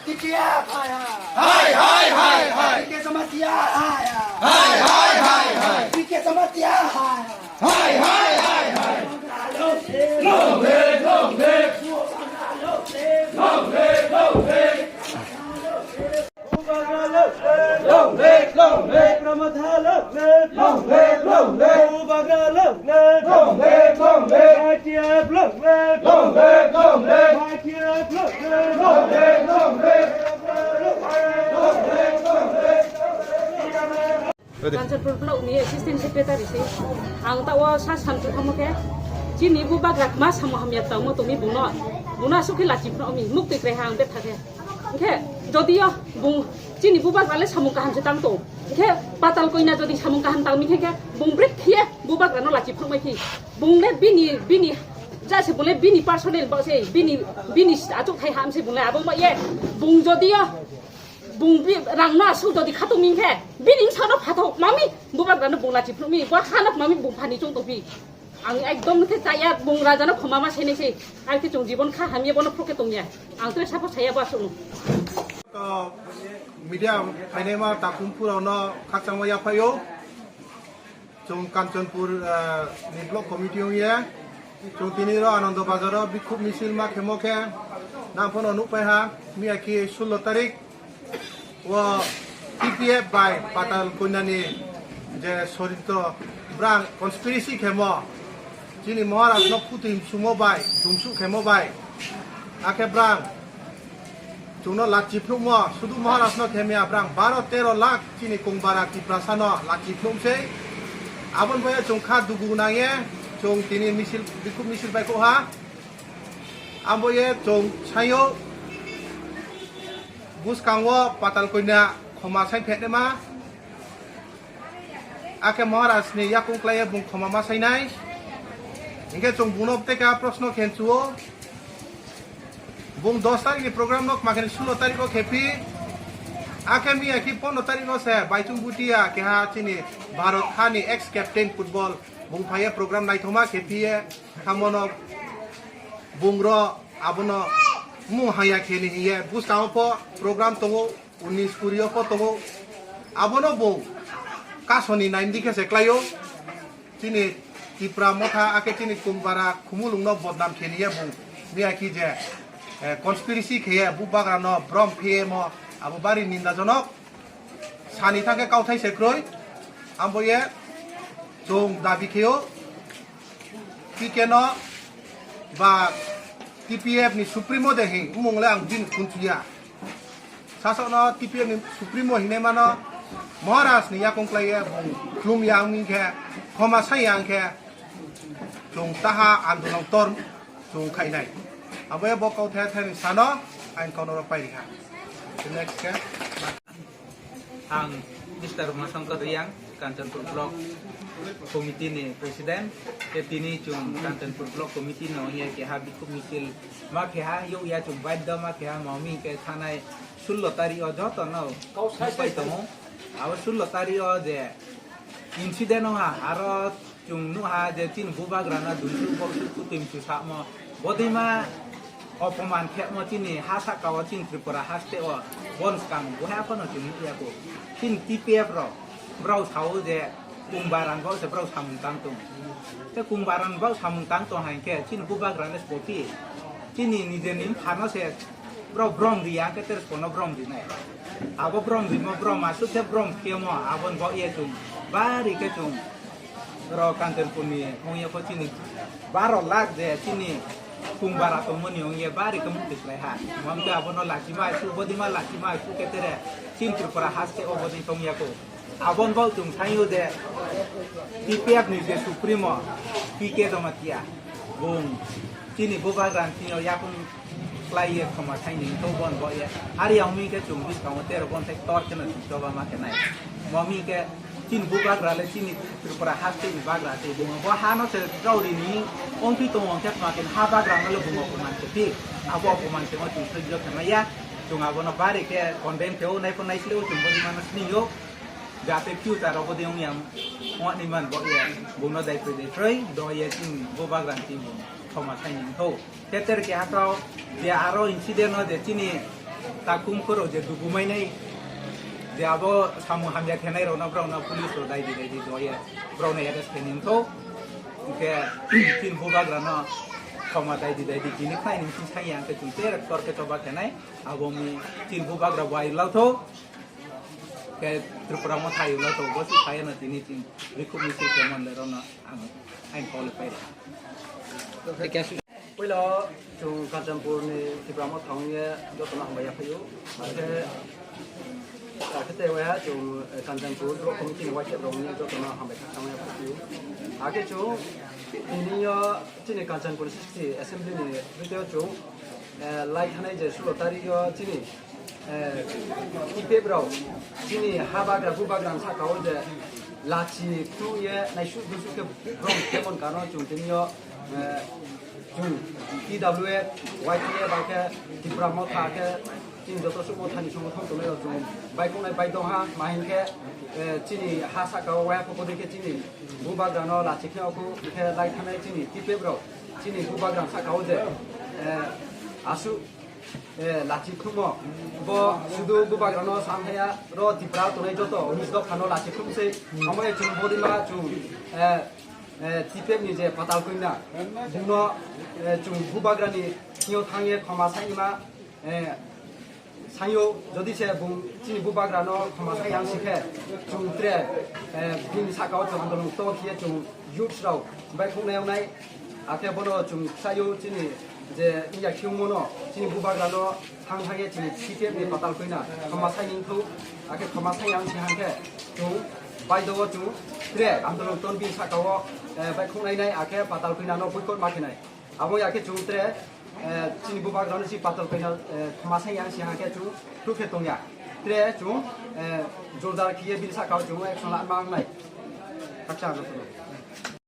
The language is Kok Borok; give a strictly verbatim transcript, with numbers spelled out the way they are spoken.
T P F hai hai. Hai, hai, hai, hai. P K Jamatia hai hai. Hai, hai, hai, hai. P K Jamatia hai hai. Hai, hai, hai, hai. Long live, long live. Long live, long live. Long live, long live. Long live, long live. Bubagra long live. Long live, long live. I T F long live. Long live, long live. I T F long live. Long live, long live. Long live, long live. Kanchanpur block ni assistant secretary se. Ang ta o sa samchu thamo khe. Chini bubagra ma samo hamya tamo tumi buno. Buno asuk khe lachi phano mi muk twi kre ha ang betha khe. Hingkhe jodio bung chini bubagra le samung kaham se tang tong. Hingkhe Patal Koina jodi samung kaham tang mi khe bung brik khiye bubagra no lachi phano mai khi. Bung le bini, bini ja se bung le bini personal ba se bini, bini achuk thai ham se bung le abo ma ye. Bung jodio bung bi rang no asuk jodi khatung mi khe bini sano phathok mami bubagra no bung lachi phano mi. Bo hanok mami bung phani chung tong phi. Ang ekdom khe chaya, bung raja no khoma ma senai se. Ang khe chung jibon kha hamya bono phruke tongya. Ang to sabo saya ba sung. To media phainai ma takhum phurao no khakchangma yaphaio. Chung Kanchanpur, eh, ni block committee ong ye. Chung tini ro Anando Bazar o bikhuk misil ma khemo khe. Nang phono nuk pai ha. Miya ki sullo tarik. O T P F bai Patal Koinani je soritro brang conspiracy khemo, chini Maharaj no khuti sumo bai, dumsuk khemo bai, akhe brang chungno lachi phunukmo, sudu Maharaj no khemya brang baro tero lakh chini kongbara Tiprasa no lachi phunuk sei. Aboni boya chung kha dugu nangye, chung tini misil, bikhuk misil bai kho ha. Abo ye chung sayo bwskango Patal Koina khoma sai phetnema. Akhe Maharaj ni yakung klaiye bung khoma ma sainai. Hingkhe chung bungno tei ka proshno khenchuo. Bung dos tarik ni program no kma khe sullo tarik o khe phi. Akhe miya ki pondro tarik o se Baichung Bhutia keha chini Bharat ha ni ex captain football bung phaiye program naithoma khe phiye. Khamono bungro abono mung haya kheni hiye bwskango pho program tongo, unis kuri o pho tongo. Abono bung kasoni naindi khe se klaio. Chini Tipra motha akhe chini Kungbara Khumulungno bodnam kheni ye bung miya ki je, eh, conspiracy kheye bubagrano brom phiyemo abo bari nindajonok. Sani thangkhe kauthai se kroi. Ambo ye chung dabi kheo P K no ba T P F ni supremo de hing mung le ang din kunchuya. Sasok no T P F ni supremo hinai mano Maharaj ni yakung klai ye bung khlum ya wng khe khoma sai ya wng khe chung taha andolon tor chung khainai. Abo ye bo kauthai thani sano ang kono rok pai rikha. Next khe. Ang Mister Umashankar Reang, Kanchanpur Block Committee ni President. Tei tini chwng Kanchanpur Block Committee no wngya keha bikhuk misil ma keha yokya chwng baidda ma keha mami ke thanai sullo tari o joto no pai tongo. Abo sullo tari o je incident wngha aro Chwng nukha je chini bubagrano dulsuk boksuk kutui msu sakmo, bodima opoman khemo chini ha saka o chini Tripura haste o bon skang buhai phano chwng nukya kho. Chini T P F rok, brao sao je Kungbaran bo se brao samung tang tong. Te Kungbaran bo samung tang tong hai khe chini bubagrano spopi. Chini nijeni pharno se brao brom riya khe ter kono brom rinai. Abo brom rimo brom asuk khe brom khemo abon bo ye chwng bari khe chwng Oro Kanchanpur ni wngya kho chini baro lakh je chini Kungbar tongmani wngya bari khe mukti khlai ha. Mamkhe abono lachima su, bodima lachima su khe tere chini Tripura haste o bodin tongya kho. Abon bo chwng thango je T P F ni je Supremo P K Jamatia bung chini bubagrani thwngyo yakung khlai ye khoma thaini to bon bo ye. Hari yong mi khe chwng bwskango tero bon thai tor kheno chwng choba ma khe nai. Mo mi khe chini bubagra le chini Tripura haste ni bagra tei bungo bo hano se rauri ni ongpi tongo hwnkhe tma khe ha bagra no le bungo opoman khe phi. Abo opoman khe mo chwng sojjo khe maya. Chwng abono bari khe condemn khe o nai pho nai sile o chwng bo mano sini yo. Jate future o bo de ong yang. Mo ni man bo ye. Buno dai pui dai pui do ye chini bubagra ni tei bung khoma thaini tho. Teter keha kau je aro incident o je chini Takhum khoro je dugumainai, je abo samung hamya khenai rokno, borokno police rok daidi daidi doye, borokno arrest khaini wngkho. Hwnkhe chini bubagrano khoma daidi daidi tini khlaini wngkhe, saya hwnkhe chwng tere tor khe choba khenai, abo wngwi chini bubagra bo ayuk lautho. Khe Tripura Motha ayuk lautho, bo se sayano tini chini bikhuk misil khe manle rokno ang ain kol pai. Puila o chwng Kanchanpur ni Tipra Motha wngye jotono hambai yaphaio. Hakhe, hakhe tei waiha chwng, eh, Kanchanpur Block Committee ni waisa rok wngye jotono hambai khakchangma yaphaio. Hakhe chwng tini o chini Kanchanpur sixty Assembly ni bwtwi o chwng, eh, lai thanai je sulo tarik o chini eh, T P F rok chini ha bagra, bu bagra ni saka o je lachi tu ye naisuk dusuk khe rong khe mon kano chwng tini o, eh, chwng T W F, Y T F, ba khe Tipra Motha khe chini joto sumo thani songo thong tongnai rok chwng bai khongnai bai dong ha, ma hinkhe, eh, chini ha saka o waiha pho bodei khe chini bu bagra no lachi khe oku khe lai thanai chini T P F rok chini bu bagra ni saka o je, eh, asuk eh, lachi khummo. Bo sudu bubagrano samhaya ro Tipra tongnai joto unis dophano lachi khumsei. Omo e chwng bodima chwng, eh, eh, T P F ni je Patal Kanya. Bungno, eh, chwng bubagrani thio thangye khoma saima, eh, sayo jodi se bung chini bubagrano khoma sai ang sikhe chwng tre, eh, bini saka o chwng andolong to khiye chwng youths rok bai khungnai ongnai, akhe bono chwng khlaio chini je iya khiungmono chini bubagrano thang thangye chini C P F ni Patal Kanya khoma sai ning thung, akhe khoma sai ang si hangkhe chwng bai dogo chwng tre andolong ton bini saka o, eh, bai khungnai nai akhe Patal Kanya no boycott ma khenai. Abo ya khe chwng tre, eh, chini bubagrano si Patal Kanya, eh, khoma sai ang si hangkhe chwng thuk khe tongya. Tre chwng, eh, jordar khiye bini saka o chwng action la ma ang nai. Khaksa ang.